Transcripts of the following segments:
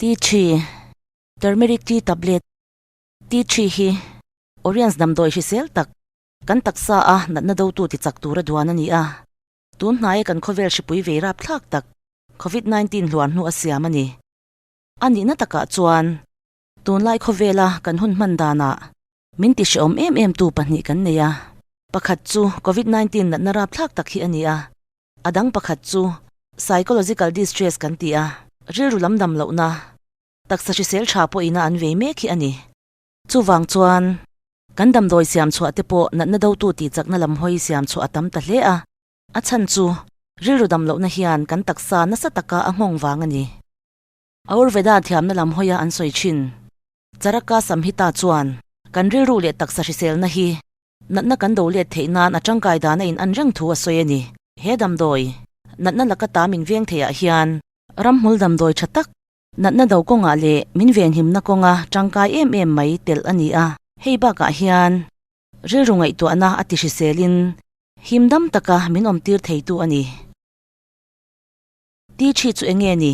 Tea tree, Turmeric tea tablet, Tea tree hi Oriens damdawi hrisel tak kan taksa a natna dotu ti chak tura duan a ni a. Tun hnaia kan khawvel hripui vei rapthlak tak Covid 19 hluar hnu a siam a ni. A nihna takah chuan tunlai khawvela kan hun hman danah min ti hrehawm em em tu pahnih kan nei a. Pakhat chu Covid 19 natna rapthlak tak hi a ni a. A dang pakhat chu psychological distress kan ti a, rilru lam dam lohna, taksa hrisel tha pawhina an vei mek hi a ni. Chuvang chuan kan damdawi siam chhuah te pawh natna dotu tih chakna lam hawi siam chhuah a tam ta hle a, a chhan chu rilru dam lohna hian kan taksa nasa taka a nghawng vang a ni. Ayurveda thiamna lam hawia an sawi thin. Charaka Samhita chuan kan rilru leh taksa hriselna hi Natna kan do let theih nan a tangkai dan a in an reng thu a sawi a ni. He damdawi, natna laka ta min veng theih ah hian ramhmul damdawi tha tak, natna do kawngah leh min venhimna kawnga tangkai em em mai telh a ni a. Hei bakah hian rilru ngaihtuahna a ti hriselin him dam taka min awmtir theitu a ni. Tea tree chu enge ni?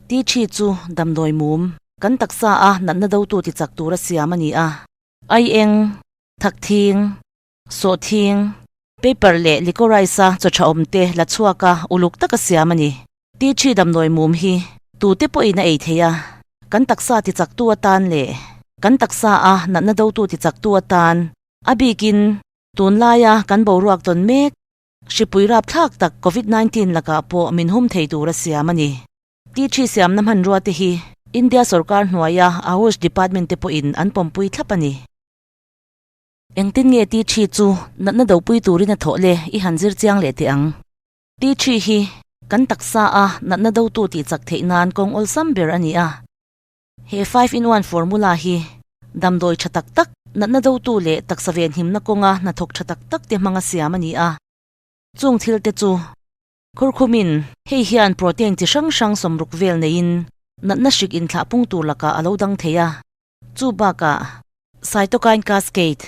Tea tree chu damdawi mum, kan taksa a natna dotu ti chak tura siam a ni a. Ai eng, Thakthing, sawhthing, paper leh licorice a chaw tha awm te la chhuak a uluk taka siam a ni. Tea tree damdawi mum hi tute pawhin a ei thei a, kan taksa ti chaktu atan leh kan taksa a natna dotu ti chaktu atan a bikin tunlaia kan boruak tawn mek hripui rapthlak tak Covid 19 lakah pawh min hum thei tur a siam a ni. Tea tree siamna hmanrua te hi India sorkar hnuaia Ayush department te pawhin an pawmpui thlap a ni. Engtin nge tea tree chu natna dopui turin a thawh le i han zir chiang leh teh ang. Tea tree hi kan taksa a natna dotu tih chak theih nan kawng awlsam ber a ni a. He five in one formula hi damdawi tha tak tak, natna dotu leh taksa venhimna kawnga hnathawk tha tak tak te hmanga siam a ni a. Chung thil te chu Khurkhumin, hei hian protein chi hrang hrang sawmruk vel neiin natna hrik inthlah pung tur lakah a lo dang thei a. Chu bakah, cytokine cascade,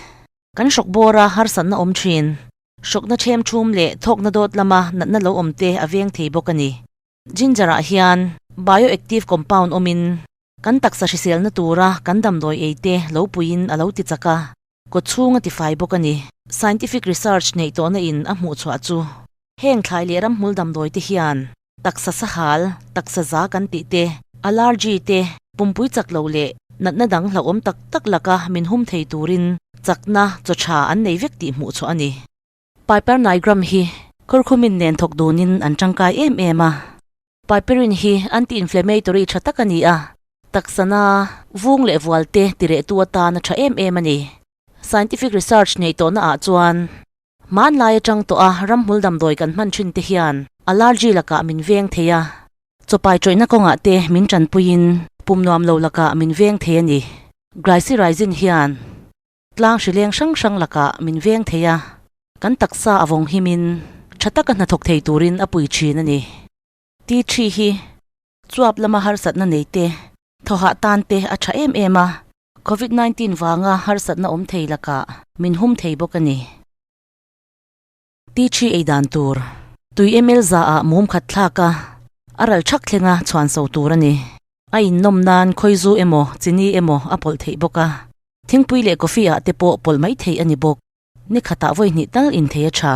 kan hrawk bawra harsatna awm thin, hrawkna ṭhem ṭhum leh thawkna dawt lama natna lo awm te a veng thei bawk a ni. Ginger-ah hian bioactive compound awmin kan taksa hriselna tura kan damdawi ei te lo puiin a lo ti chak a. Kawchhung a tifai bawk a ni. Scientific research neih tawhna in a hmuh chhuah chu heng thlai leh ramhmul damdawi te hian taksa sahal, taksa za kan tih te, allergy te, pumpui chak lo leh natna dang hlauhawm tak tak laka min hum thei turin chakna chaw tha an nei vek tih hmuh chhuah a ni. Piper nigrum hi khurkhumin nen thawk dunin an tangkai em em a. Piperine hi anti-inflammatory tha tak a ni a, taksana vung leh vual te tirehtu atan a tha em em a ni. Scientific research neih tawhna ah chuan hmanlai atang tawh a ramhmul damdawi kan hman thin te hian allergy lakah min veng thei a, chawpai tawihna kawngah te min tanpuiin pum nuam lo lakah min veng thei a ni. Glycyrrhizin hian Tlang hrileng hrang hrang lakah min veng thei a, kan taksa a vawng himin tha taka hnathawk thei turin a pui thin a ni. Tea tree hi chuap lama harsatna nei te, thawhah tan te a tha em em a, Covid 19 vanga harsatna awm thei lakah min hum thei bawk a ni. Tea tree ei dan tur, tui ml za ah mum khat thlak a, a ral thak thlenga chhuan so tur a ni. A innawm nan khawizu emaw chini emaw a pawlh theih bawk a, thingpui leh coffee ah te pawh pawlh mai theih a ni bawk. Ni khatah vawi hnih tal in thei a tha.